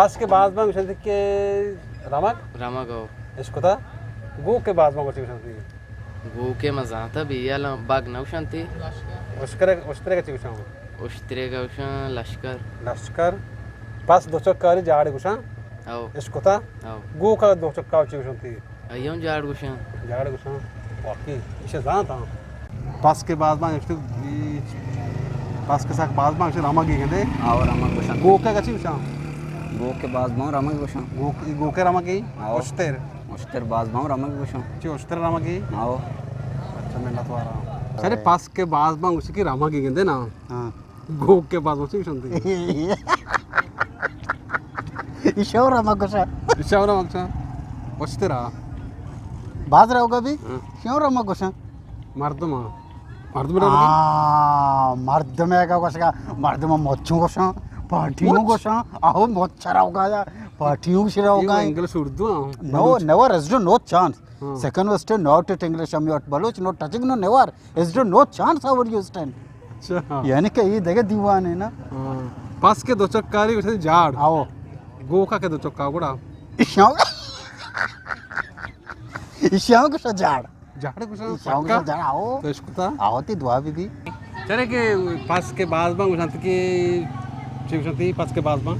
پس کہ باز باں گوشنت کہ رمگ؟ رمگ او۔ اشکتا؟ گوک کہ باز باں گوشنت؟ گوک کہ من زانتا بی یالاں بگ نہ گوشنتی۔ اشکر، اشترے چی گوشاں؟ اشترے گوشاں لشکر۔ لشکر۔ پس دو چکاری جاڑ گوشاں؟ او۔ اشکتا؟ او۔ گوک دو چکا چی گوشنتی؟ ایاں جاڑ گوشاں۔ جاڑ گوشاں۔ واقعی، ایشی زانت ہاں۔ پس کہ باز باں، ایشی، پس کہ سک باز باں، ایشی رمگی گندے۔ آو، رمگ گوشاں۔ گوک کہ چی گوشاں؟ گوک کہ باز باں، رمگ گوشاں۔ گوک، گوک کہ رمگی؟ آو۔ اشتر؟ اشتر باز باں، رمگ گوشاں۔ چی اشتر رمگی؟ آو۔ اچھا، منت وارا۔ چرے پس کہ باز باں، ایشی کہ رمگی گندے نا۔ ہاں۔ گوک کہ باز باں چی گوشنتی؟ ایشی رمگ گوشاں۔ ایشی رمگ گوشاں۔ اشترا۔ باز روگا بی؟ ہاں۔ ایشی رمگ گوشاں۔ مردم ہاں۔ مردم رمگ؟ آ، مردم ہے کہ گوشگا، مردم مچھو گوشاں، پاٹیوں مچ؟ گوشاں، آہو مچ روگا یا، پاٹیوں گوشی روگا۔ انگلش اردو ہاں۔ No, بلوچ۔ Never, is no chance. ہاں۔ Second western, not at English, I'm not Baloch, not touching, no, never. Is there no chance our Houston? اچھا۔ یعنی کہ یہ دگہ دیوان ہے نا۔ ہاں۔ پس کہ دو چکاری گوشت جاڑ۔ آو۔ گوکا کہ دو چکا گڑا۔ ایشاں، ایشاں گوشا جاڑ۔ جاڑ گوشا؟ ایشاں گوشا جاڑ، آو۔ تو اشکتا؟ آو تی دعا بھی دی۔ چرے کہ پس کہ باز باں گوشنت کہ چی گوشنتی پس کہ باز باں؟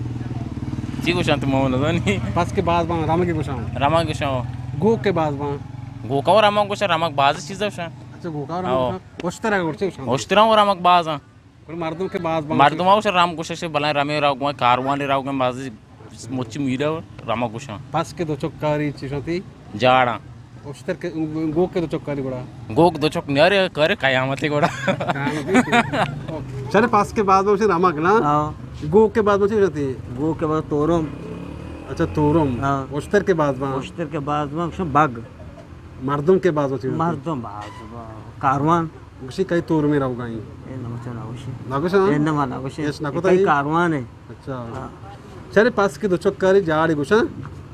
چی گوشنت مو نزانی۔ پس کہ باز باں رمگی گوشاں۔ رمگ گوشاں۔ گوک کہ باز باں۔ گوکا و رمگ گوشاں، رمگ باز چیزا گوشاں۔ اچھا، گوکا و رمگ او۔ گوشاں۔ اشترا گوشتے گوشاں۔ اشترا و رمگ باز آں۔ گڑا مردم کہ باز باں۔ مردم آ گوشاں رمگ گوشاں، بلائیں رمے راو گوائیں، کاروان راو گوائیں، باز مچی میرا رمگ گوشاں۔ پس کہ دو چکاری چی گوشنتی؟ جاڑاں۔ اشتر کہ، گوک کہ دو چکاری گڑا؟ گوک دو چک نیارے، کرے قیامت گڑا۔ قیامت۔ چرے پس کہ باز باں گوشاں رمگ نا؟ ہاں۔ گوک کہ باز باں چی گوشنتی؟ گوک کہ باز تورم۔ اچھا، تورم۔ ہاں۔ اشتر کہ باز باں؟ اشتر کہ باز باں گوشاں بگ۔ مردم کہ باز باں چی گوشنتی؟ مردم باز باں۔ کاروان۔ گوشی کئی تورمی روگا ایں۔ اے نہ گوشاں، نہ گوشی۔ نہ گوشاں؟ اے نہ ما نہ گوشی۔ ایش نہ کتا کئی ایں؟ کاروان ہے۔ اچھا۔ ہاں۔ چرے پس کہ دو چکاری جاڑ گوشاں؟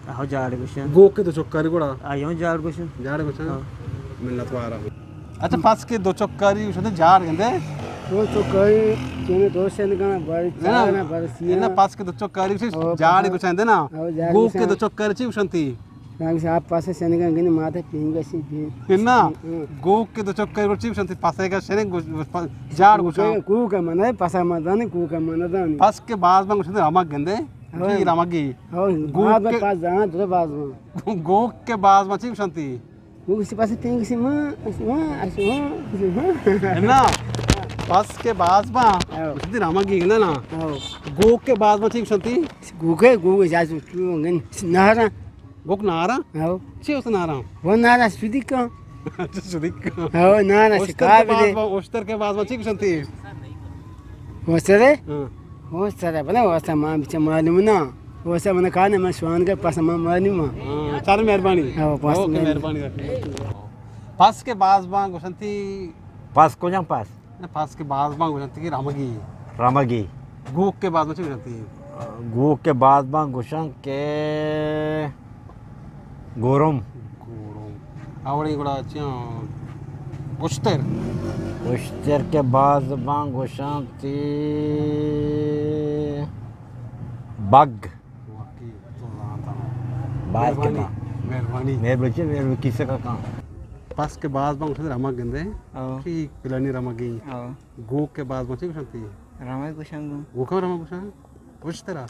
آہو، جاڑ گوشاں۔ گوک کہ دو چکاری گڑا؟ آہو، جاڑ گوشاں۔ جاڑ گوشاں؟ ہاں۔ منت وارا۔ اچھا، پس کہ دو چکاری گوشاں تے جاڑ گندے؟ دو چکاری، چنے دو شنگاں، باری نہ، چار نہ، باری سیاں۔ نہ، پس کہ دو چکاری گوشاں، ہاں، جاڑ پس گوشاں دے نا۔ ہاں، جاڑ گوک کہ گوشاں۔ دو چکاری چی گوشنتی؟ رنگ صاحب پاسا شنگا گنی ماتا پینگا سی بی۔ انا، ہاں۔ گوک کہ دو چکر گوشی گوشنتی پاسا کا شنگ گوش-، گوش-، جاڑ گوشاں۔ گوک، گوک من ہے، پاسا ما دانی، گوک من دانی۔ پس کہ باز باں گوشنتی رمگ گندے، ہاں۔ جی رمگی۔ ہاں، گوک باز کہ باز جان، تو باز باں۔ گوک کہ باز باں چی گوشنتی؟ گوک سی پاسا پینگا سی ما، ما، ما، ما۔ انا، پس کہ باز باں، ہاں۔ گوشنتی رمگی گندے نا۔ ہاں۔ گوک کہ باز باں چی گوشنتی؟ گوک ہے، گوک جا تو گن نہرا۔ گوک نارا؟ ہاو۔ چی اس نارا؟ وہ نارا سودی کا۔ اچھا، سودی کا۔ ہاو، نارا اشتر شکار کے بعد دے۔ با-، اشتر کے بعد با چی کشنتی؟ وہ سرے؟ ہاں۔ وہ سرے، بنا وہ سا ماں بچے معلوم نا۔ وہ سا من کہا نا، من شوان کے پاس ماں معلوم ہے۔ ہاں، چار مہربانی۔ ہاں، پاس اوکے، مہربانی۔ مہربانی۔ پس کے باز با گوشنتی۔ پس کجام پس؟ نہ، پس کہ باز باں گوشنتی کہ رمگی۔ رمگی۔ گوک کہ باز باں چی گوشنتی؟ گوک کہ باز باں گوشن کہ گورم۔ گورم۔ آوڑی گڑا چیاں اشتر۔ اشتر کہ باز باں گوشنتی بگ۔ واقعی تو زانتا۔ باز مہربانی، کتا۔ مہربانی۔ مہربانی، مہربانی، کسے کا کام۔ پس کہ باز باں گوشنتی رمگ گندے۔ او۔ کہ پلانی رمگی۔ او۔ گوک کہ باز باں چی گوشنتی؟ رمگ گوشن گوں۔ گوکاں رمگ گوشن؟ اشترا؟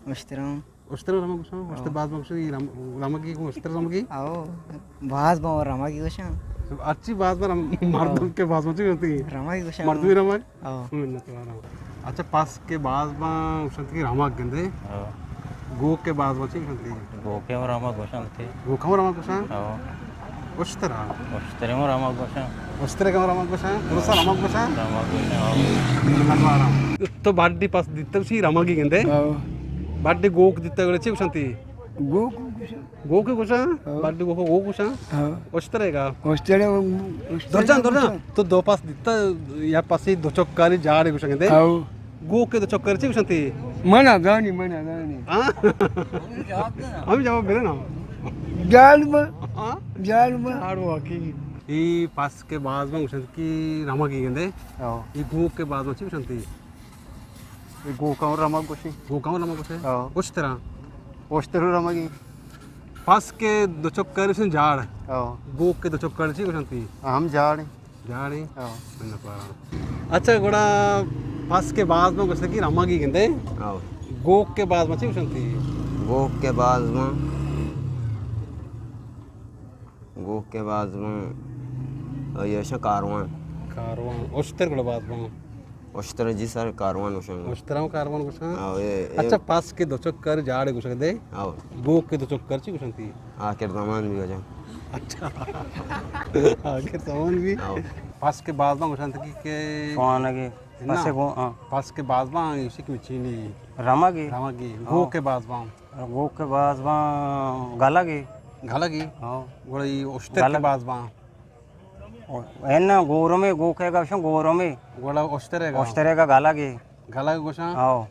اشترا۔ اشترا رمگ گوشن؟ او۔ اشتر باز باں گوشن، یہ رم-، رمگی گوں اشتر رمگی؟ او، باز باں رمگی گوشن۔ اچھی باز باں رم-، مردم او۔ کہ باز باں چی گوشنتی؟ رمگ گوشن۔ مردمی رمگ؟ او۔ منت وارا۔ اچھا، پس کہ باز باں گوشنتی کہ رمگ گندے۔ او۔ گوک کہ باز باں چی گوشنتی؟ گوکے ہم رمگ گوشنتی۔ گوکاں ہم رمگ گوشن؟ او۔ اشترا؟ اشترے ہم رمگ گوشن۔ اشترے ہم رمگ گوشن؟ درسا رمگ گوشن؟ رمگ گوشن، او۔ منت وارا۔ تو بڈی پس دیتا گوشی رمگی گندے؟ او۔ بڈی گوک دیتا گوشی چی گوشنتی؟ گوک گوشن۔ گوک گوشاں؟ ہاں۔ بڈی گوک، گوک گوشاں؟ ہاں۔ اشترے گا؟ اشترے، اشترے درجان، درجان۔ گوشاں۔ تو دو پس دیتا، یا پسی دو چکاری جاڑ گوشنگ دے۔ ہاں۔ گوک کے دو چکاری چی گوشنتی؟ منا دانی، منا دانی۔ ہاں؟ ہم جواب ملے نا۔ جال ما۔ ہاں؟ جال ما۔ جاڑ واقعی۔ ای پس کے باز ما گوشنت کی رمگی گندے۔ ہاں۔ ای گوک کے باز ما چی گوشنتی؟ گوکاں رمگ گوشی۔ گوکاں رمگ گوشے؟ ہاں۔ اشتراں؟ اشتر رمگی۔ پس کہ دو چکر شن جاڑ۔ ہاں۔ گوک کہ دو چکر چی گوشنتی؟ ہم جاڑ۔ جاڑی؟ ہاں۔ منت وارا۔ اچھا، گڑا پس کہ باز ما گوشتگی رمگی گندے؟ ہاں۔ گوک کہ باز ما چی گوشنتی؟ گوک کہ باز ما، گوک کہ باز ما، آئی ایشا کاروان۔ کاروان۔ اشتر گڑا باز ما۔ اشتر جی سر کاروان گوشن۔ اشتر ہم کاروان گوشن؟ ہاں، اے، اے۔ اچھا، پس کہ دو چکر جاڑ گوشگ دے؟ ہاں۔ گوک کہ دو چکر چی گوشنتی؟ آخر زمان بھی وجہ۔ اچھا۔ آخر زمان بھی؟ ہاں۔ پس کہ باز ما گوشنتی کہ شوانگی۔ نا۔ پس گو، ہاں۔ پس کہ باز ما ایشی کہ مچینی۔ رمگی۔ رمگی۔ ہاں۔ گوک کہ باز ما۔ گوک کہ باز ما گلگی۔ گلگی؟ ہاں۔ گڑا ای اشتر کہ گلگ۔ باز ما۔ اے نا، گورمے، گوکے گا گوشن گورمے۔ گڑا اشترے گا؟ اشترے گا گلگے۔ گلگ گوشن؟ ہاں۔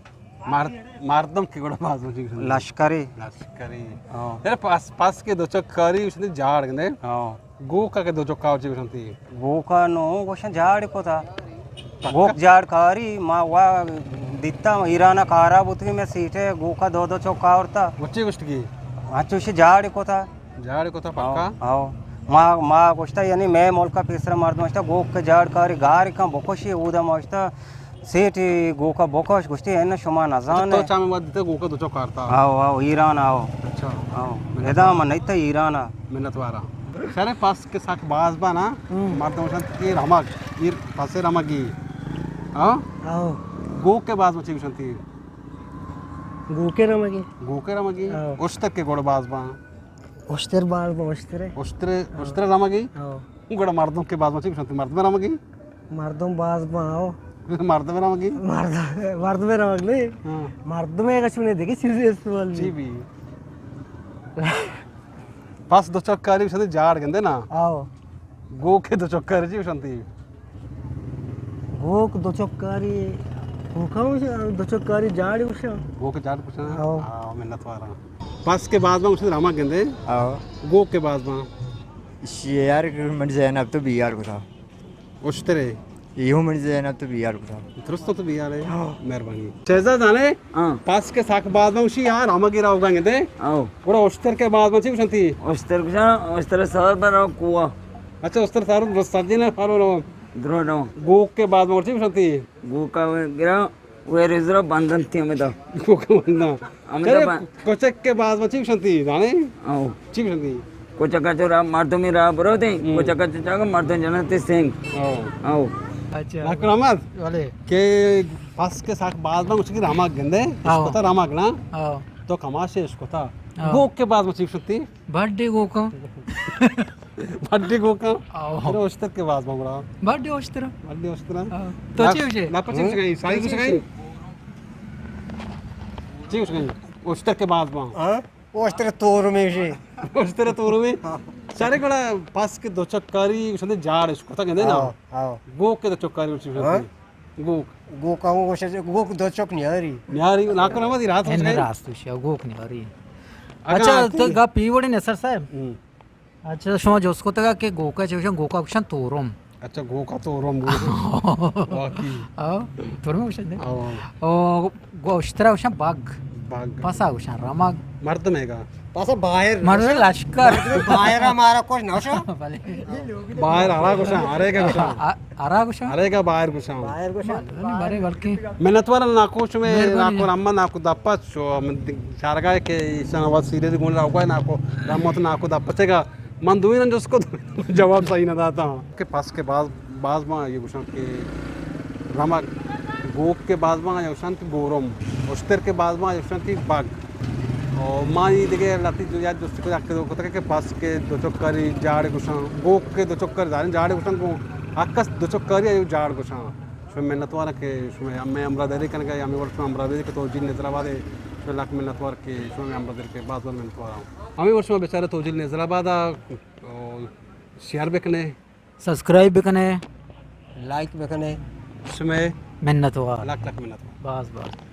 مر-، مردم کہ گڑا باز ما چی گوشن؟ لشکری۔ لشکری۔ ہاں۔ یار پس، پس کہ دو چکاری گوشنتی جاڑ گندے۔ ہاں۔ گوکا کہ دو چکار چی گوشنتی؟ گوکا نو گوشن جاڑ کتا۔ پکا؟ گوک جاڑ کاری، ما وا دیتا، ایران کارا بوتگی، میں سیٹے گوکا دو دو چکا آورتا۔ وچی گوشتگی؟ ہاں، چوشی جاڑ کتا۔ جاڑ کتا پکا؟ ہاؤ، ہاؤ۔ ما، ما گوشتا، یعنی مئے ملکا پیسرا مردم گوشتا، گوک کہ جاڑ کاری گار کن بکشی، اودا ما گوشتا، سیٹی گوکا بکش، گوشتی، این شما نزانے۔ اچھا، تو چا ہمے وھد دیتا گوکا دو چکار تا؟ ہاؤ، ہاؤ، ایران، ہاؤ۔ اچھا۔ ہاؤ۔ منت ادا وار۔ من نیتا ایران آ۔ منت وارا۔ شرے پس کہ سک باز با نا، ہم۔ مردم گوشنت کہ رمگ، ایر پس رمگی۔ ہاں؟ ہاؤ۔ گوک کہ باز ما چی گوشنتی؟ گوکے رمگی۔ گوکے رمگی؟ ہاؤ۔ اشتر کہ گڑا باز با؟ اشتر باز با، اشترے۔ اشتر، ہاں۔ اشتر رمگی؟ ہاں۔ گڑا مردم کہ باز ما چی گوشنت؟ مردم رمگی؟ مردم باز با، ہاں۔ مردم رمگی؟ مردم، مردم رمگ نہیں۔ ہاں۔ مردم ایک اچھو نے دیکھی چیزیں استعمال چی بھی۔ پس دو چکاری گوشنت جاڑ گندے نا؟ ہاؤ۔ گوک کہ دو چکاری چی گوشنتی؟ گوک دو چکاری، گوکا گوشن، دو چکاری جاڑ گوشن۔ گوک جاڑ گوشن؟ ہاؤ۔ ہاں، منت وارا۔ پس کہ باز ما گوشن رمگ گندے؟ ہاؤ۔ گوک کہ باز ما؟ شیار من زینب تو بیار گوشن۔ اشترے؟ ایہو من زینب تو بیار گوشن۔ درست تو بیار ہے؟ ہاں۔ مہربانی۔ شہزاد زانے؟ ہاں۔ پس کہ سک باز ما گوشی یار رمگی راوگا گندے؟ ہاؤ۔ گڑا اشتر کہ باز ما چی گوشنتی؟ اشتر گوشن، اشتر سار بنا کوا۔ اچھا، اشتر سار درست سجی نہ پارو رو۔ درو رو۔ گوک کہ باز ما چی گوشنتی؟ گوکا گرا، ویرے زرا بندن تی ہمیں دا۔ گوکا بندن۔ ہمیں دا چلے، بند۔ کچک کہ باز ما چی گوشنتی، زانے؟ ہاؤ۔ چی گوشنتی؟ کچک چو را مردمی را برو دیں، ہم۔ کچک چو چاگا مردم جنتی سنگ۔ ہاؤ۔ ہاؤ۔ اچھا۔ ڈاکٹر احمد، بلے۔ کہ پس کہ سک باز ما گوشی رمگ گندے، ہاؤ۔ اشکتا رمگ نا؟ ہاؤ۔ تو کماشے اشکتا۔ ہاؤ۔ گوک کہ باز ما چی گوشنتی؟ بڈے گوکاں۔ بڈے گوکاں؟ آؤ۔ ارے اشتر کہ باز ما گڑا۔ بڈے اشتر۔ بڈے اشتر۔ آؤ۔ تو چی گوشے؟ نا پچی گوشے، سائی گوشے۔ چی گوشے؟ اشتر کہ باز ما۔ ہاں؟ اشتر تورمے گوشے۔ اشتر تورمے؟ ہاں۔ سارے گڑا پس کہ دو چکاری گوشنت جاڑ اشکتا گندے نا؟ ہاں، ہاں۔ گوک کہ دو چکاری گوشنت۔ ہاں؟ گوک۔ گوک ہم گوشے، گوک دو چک نیاری۔ نیاری، ناکو نہ مدی راست گوشے۔ راست گوشے، گوک نیاری۔ اگاں اچھا، آتی تو گپ ای وڑی نصر صاحب۔ ہم۔ اچھا، شما جست کتگا کہ گوکا چے گوشن؟ گوکا گوشن تورم۔ اچھا، گوکا تورم گوشن۔ واقعی۔ ہاں، تورم گوشن دے۔ ہاں۔ او، گو-، اشترا گوشن بگ۔ بگ۔ پسا گوشن رمگ۔ مردمے گا۔ پسا باہر۔ مردم لشکر۔ مردم باہر ہمارا کچھ نہ شو۔ بلے۔ باہر ہرا گوشن، ہرے گا گوشن۔ آ، ہرا گوشن؟ ہرے گا باہر گوشن۔ باہر گوشن۔ بلے، بلے، بلکہ۔ منتوار ناکو شمے، مہربانی۔ ناکو رحمت ناکو دپت شو، من چارگا کہ ایشان آواز سیریز گون راوگا ناکو رحمت ناکو دپت گا۔ من دوئیناں جست کت، جواب صحیح نہ داتا۔ کہ پس کہ باز، باز ما یہ گوشاں کہ رمگ، گوک کہ باز ما یہ گوشاں کہ گورم، اشتر کہ باز ما یہ گوشاں کہ بگ۔ او ما یہ دگہ لتی جو یاد جست کو یک دو کتا کہ پس کہ دو چکاری جاڑ گوشاں، گوک کہ دو چکاری داریں جاڑ گوشاں، گو ہکس دو چکاری ایو جاڑ گوشاں۔ شمئے منتوار کہ شمئے ہمے ہمراہ داری کنگا یا ہمے وڑ شمئے ہمراہ داری کہ توجیل نظر آباد ہے، شمئے لک منتوار کہ شمئے ہمراہ داری کہ باز باز منتوار ہوں۔ ہمے وڑ شما بیچارہ توجیل نظر آباد آ، او، شیئر بکنے۔ سبسکرائب بکنے۔ لائک بکنے۔ شمئے منتوار۔ لک لک منتوار۔ باز باز۔